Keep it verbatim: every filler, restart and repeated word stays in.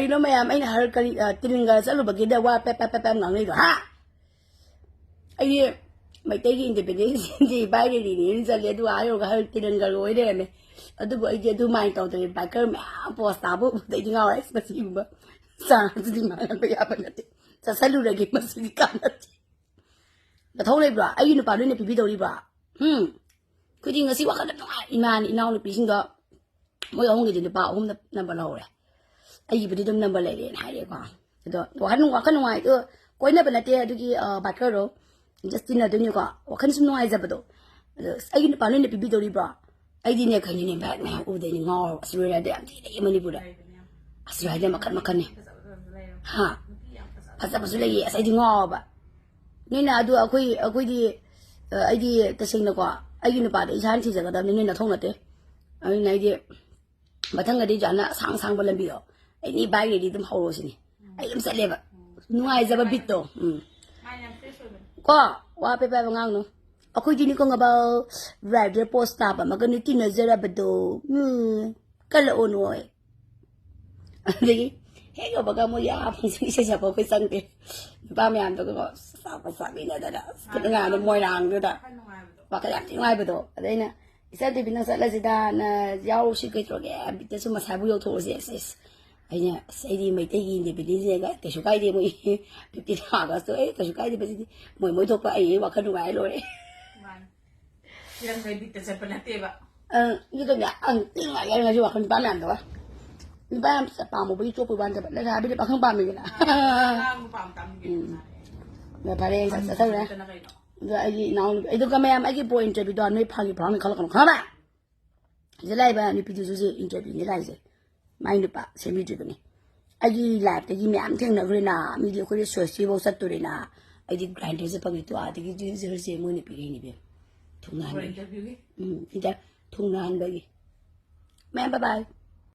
ꯀꯩꯅꯣ ꯃꯌꯥꯝ, ꯑꯩꯅ ꯍꯔ ꯀꯔꯤ, ꯑ, ꯇꯤꯂꯤꯡꯒ ꯆꯠꯂꯨꯕꯒꯤꯗ ꯋꯥ ꯄꯦꯞ ꯄꯦꯞ ꯄꯦꯞ ꯄꯦꯞ ꯉꯥꯡꯅꯩꯗꯣ, ꯍꯥ? ꯑꯩꯗꯤ ꯃꯩꯇꯩꯒꯤ Independence Day ꯚꯥꯏ ꯔꯦꯂꯤꯅꯦꯅ ꯆꯠꯂꯦ, ꯑꯗꯨꯒ ꯑꯥ ꯌꯧꯔꯒ ꯍꯔ ꯇꯤꯂꯤꯡꯒ ꯑꯣꯏ ꯂꯩꯔꯝꯃꯦ꯫ ꯑꯗꯨꯕꯨ ꯑꯩꯗꯤ ꯑꯗꯨꯃꯥꯏꯅ ꯇꯧꯗ꯭ꯔꯦ, biker ꯃꯌꯥꯝ ꯄꯣꯁ ꯇꯥꯕ ꯎꯕꯗ ꯑꯩꯗꯤ ꯉꯥꯎꯔꯦ꯫ ꯑꯁ, ꯃꯁꯤꯒꯨꯝꯕ ꯆꯥꯟꯁꯇꯨꯗꯤ ꯃꯥꯡꯍꯟꯕ ꯌꯥꯕ ꯅꯠꯇꯦ꯫ ꯆꯠꯁꯜꯂꯨꯔꯒꯦ, ꯃꯁꯤꯗꯤ ꯀꯥꯟꯅꯗꯦ꯫ ꯅꯊꯧ ꯂꯩꯕ꯭ꯔꯣ? ꯑꯩꯒꯤ ꯅꯨꯄꯥ ꯅꯣꯏꯅ ꯄꯤꯕꯤꯗꯧꯔꯤꯕ꯭ꯔꯣ? ꯎꯝ꯫ ꯑꯩꯈꯣꯏꯗꯤ ꯉꯁꯤ ꯋꯥꯈꯜꯗ ꯅꯨꯡꯉꯥꯏ꯫ ꯏꯃꯥꯅ, ꯏꯅꯥꯎꯅꯨꯄꯤꯁꯤꯡꯗꯣ, ꯃꯣꯏ ꯑꯍꯨꯝꯒꯤꯗꯤ ꯅꯨꯄꯥ ꯑꯍꯨꯝꯅ ꯅꯝꯕꯔ ꯂꯧꯍꯧꯔꯦ꯫ ꯑꯩꯒꯤꯕꯨꯗꯤ ꯑꯗꯨꯝ ꯅꯝꯕꯔ ꯂꯩꯔꯦꯅ ꯍꯥꯏꯔꯦꯀꯣ꯫ ꯑꯗꯣ ꯋꯥꯈꯜ, ꯋꯥꯈꯜ ꯅꯨꯡꯉꯥꯏ꯫ ꯑꯗꯣ ꯀꯣꯏꯅꯕ ꯅꯠꯇꯦ, ꯑꯗꯨꯒꯤ, ꯑ, bikerꯗꯣ꯫ Just ꯇꯤꯟꯅꯗꯣꯏꯅꯤꯀꯣ꯫ ꯋꯥꯈꯜ ꯁꯨꯝ ꯅꯨꯡꯉꯥꯏꯖꯕꯗꯣ꯫ ꯑꯗꯣ, "ꯑꯁ, ꯑꯩꯒꯤ ꯅꯨꯄꯥ ꯅꯣꯏꯅ ꯄꯤꯕꯤꯗꯧꯔꯤꯕ꯭ꯔꯣ?" ꯑꯩꯗꯤꯅꯦ, ꯀꯩꯅꯣꯅꯦ, bike ꯃꯌꯥꯝ ꯎꯕꯗꯩꯅꯦ ꯉꯥꯎꯔꯕ꯫ ꯑꯁ, ꯂꯣꯏꯔꯦ, ꯑꯗꯨ ꯌꯥꯝ ꯊꯤ ꯂꯩꯌꯦ ꯃꯅꯤꯄꯨꯔꯗ꯫ ꯑꯁ, ꯂꯣꯏꯔꯦ, ꯃꯈꯟ ꯃꯈꯟꯅꯦ꯫ ꯍꯥ? ꯐꯖꯕꯁꯨ ꯂꯩꯌꯦ꯫ ꯑꯁ, ꯑꯩꯗꯤ ꯉꯥꯎꯔꯕ꯫ ꯅꯣꯏꯅ ꯑꯗꯨ ꯑꯩꯈꯣꯏ, ꯑꯩꯈꯣꯏꯗꯤ, ꯑ, ꯑꯩꯗꯤ ꯇꯁꯦꯡꯅꯀꯣ, ꯑꯩꯒꯤ ꯅꯨꯄꯥꯗ ꯏꯁꯥꯅ ꯊꯤꯖꯒꯗꯕꯅꯤ, ꯅꯣꯏ ꯅꯊꯧ ꯅꯠꯇꯦ꯫ ꯑꯗꯨꯅ ꯑꯩꯗꯤ ꯃꯊꯪꯗꯗꯤ ꯖꯥꯅ ꯑꯁꯥꯡ ꯑꯁꯥꯡꯕ ꯂꯝꯕꯤꯗꯣ, ꯑꯦꯅꯤ bike ꯔꯦꯂꯤ ꯑꯗꯨꯝ ꯍꯧꯔꯣ ꯁꯤꯅꯤ꯫ ꯑꯩ ꯑꯗꯨꯝ ꯆꯠꯂꯦꯕ꯫ ꯅꯨꯡꯉꯥꯏꯖꯕ ꯕꯤꯠꯇꯣ꯫ ꯎꯝ꯫ ꯀꯣ, ꯋꯥ ꯄꯦ ꯄꯦꯕ ꯉꯥꯡꯅꯨ꯫ ꯑꯩꯈꯣꯏꯗꯤ ꯅꯤꯀꯣ ꯉꯕꯜ ꯔꯥꯏꯗꯔ ꯄꯣꯁ ꯇꯥꯕ ꯑꯃꯒ ꯅꯣꯏ ꯇꯤꯟꯅꯖꯔꯕꯗꯣ꯫ ꯎꯝ꯫ ꯀꯜꯂꯛꯑꯣ ꯅꯣꯏ꯫ ꯑꯗꯒꯤ ꯍꯦꯛ ꯌꯧꯕꯒ ꯃꯣꯏ ꯑꯥ ꯐꯪꯁꯟ ꯏꯁꯩ ꯁꯛꯄ ꯑꯩꯈꯣꯏ ꯆꯪꯗꯦ꯫ ꯅꯨꯄꯥ ꯃꯌꯥꯝꯗꯨꯒꯀꯣ ꯆꯥꯛꯄ ꯆꯥꯃꯤꯟꯅꯗꯅ ꯑꯁ ꯈꯨꯅꯨꯡꯉꯥꯏ ꯑꯃ ꯃꯣꯏꯔꯥꯡꯗꯨꯗ꯫ ꯋꯥꯈꯜ ꯌꯥꯝ ꯊꯤ ꯅꯨꯡꯉꯥꯏꯕꯗꯣ꯫ ꯑꯗ ꯑꯩꯅ, "ꯏꯆꯟ ꯇꯤꯚꯤ ꯅꯪ ꯆꯠꯂꯁꯤꯗ, ꯅ ꯌꯥꯎꯔꯨꯁꯤ ꯀꯩꯗꯧꯔꯒꯦ? ꯕꯤꯠꯇꯁꯨ ꯃꯁꯥꯕꯨ ꯌꯧꯊꯣꯛꯎꯁꯦ꯫" ꯑꯁ, ꯑꯁ꯫ ꯑꯩꯅ, "ꯑꯁ, ꯑꯩꯗꯤ ꯃꯩꯇꯩꯒꯤ Independence Day ꯀꯩꯁꯨ ꯀꯥꯏꯗꯦ, ꯃꯣꯏ fifteen August ꯇꯣ, ꯑꯦ, ꯀꯩꯁꯨ ꯀꯥꯏꯗꯦ, ꯃꯁꯤꯗꯤ ꯃꯣꯏ, ꯃꯣꯏ ꯊꯣꯛꯄ ꯑꯩ ꯋꯥꯈꯜ ꯅꯨꯡꯉꯥꯏꯔ ꯂꯣꯏꯔꯦ꯫" ꯃꯥꯅꯤ꯫ ꯐꯤꯂꯝꯗꯩ ꯕꯤꯠꯇ ꯆꯠꯄ ꯅꯠꯇꯦꯕ꯫ ꯑꯪ, ꯑꯗꯨꯗꯅꯦ, ꯑꯪ, ꯇꯤꯡ ꯉꯥꯏ ꯉꯥꯏ ꯉꯥꯏꯁꯤ ꯋꯥꯈꯜ ꯅꯨꯄꯥ ꯃꯌꯥꯝꯗꯕ꯫ ꯅꯨꯄꯥ ꯌꯥꯝ ꯄꯥꯝꯃꯨꯕꯒꯤ ꯆꯣꯞꯄꯨꯕ ꯋꯥꯅꯦꯕ꯫ ꯂꯩꯁꯥꯕꯤꯗꯤ ꯄꯥꯈꯪ ꯄꯥꯝꯃꯤꯗꯅ꯫ ꯑꯉꯥꯡꯕꯨ ꯄꯥꯝ ꯇꯥꯝꯅꯤ ꯀꯩꯅꯣ꯫ ꯎꯝ꯫ ꯃꯥꯅꯦ꯫ ꯑꯗ ꯐꯔꯦ, ꯆꯠ-, ꯆꯠꯊꯧꯔꯦ꯫ ꯆꯠꯇꯅ ꯀꯩꯅꯣ꯫ ꯑꯗꯣ ꯑꯩꯒꯤ ꯏꯅꯥꯎꯅꯨꯄꯤ, ꯑꯗꯨꯒ ꯃꯌꯥꯝ ꯑꯩꯒꯤ ꯕꯣ interview ꯗꯣ ꯅꯣꯏ ꯐꯥꯒꯤ ꯐꯔꯥꯡꯅ ꯈꯜꯂꯛꯀꯅꯨ, ꯈꯪꯉꯕ? ꯁꯤꯗ ꯂꯥꯛꯏꯕ ꯅꯨꯄꯤꯗꯨꯁꯨ ꯁꯤ interview ꯅꯤ ꯂꯥꯛꯏꯁꯦ꯫ ꯃꯥꯏ ꯅꯨꯄꯥ ꯁꯦꯝꯕꯤꯗ꯭ꯔꯤꯕꯅꯤ꯫ ꯑꯩꯒꯤ life ꯇꯒꯤ ꯃꯌꯥꯝ ꯊꯦꯡꯅꯈ꯭ꯔꯦꯅ, ꯃꯤꯗꯤ ꯑꯩꯈꯣꯏꯗꯤ ꯁ꯭ꯋꯁꯇꯤꯐꯥꯎ ꯆꯠꯇꯣꯔꯦꯅ꯫ ꯑꯩꯗꯤ grinder ꯁꯦ ꯐꯪꯉꯤ ꯇꯣ, ꯑꯗꯒꯤ ꯖꯤꯔ ꯖꯤꯔ ꯁꯦ ꯃꯣꯏꯅ ꯄꯤꯔꯛꯏꯅꯦ ꯏꯕꯦꯝ꯫ ꯊꯨꯡꯅꯍꯟꯕꯒꯤ꯫ ꯕꯣ interview ꯒꯤ? ꯎꯝ, ꯏꯗ ꯊꯨꯡꯅꯍꯟꯕꯒꯤ꯫ ꯃꯌꯥꯝ bye bye꯫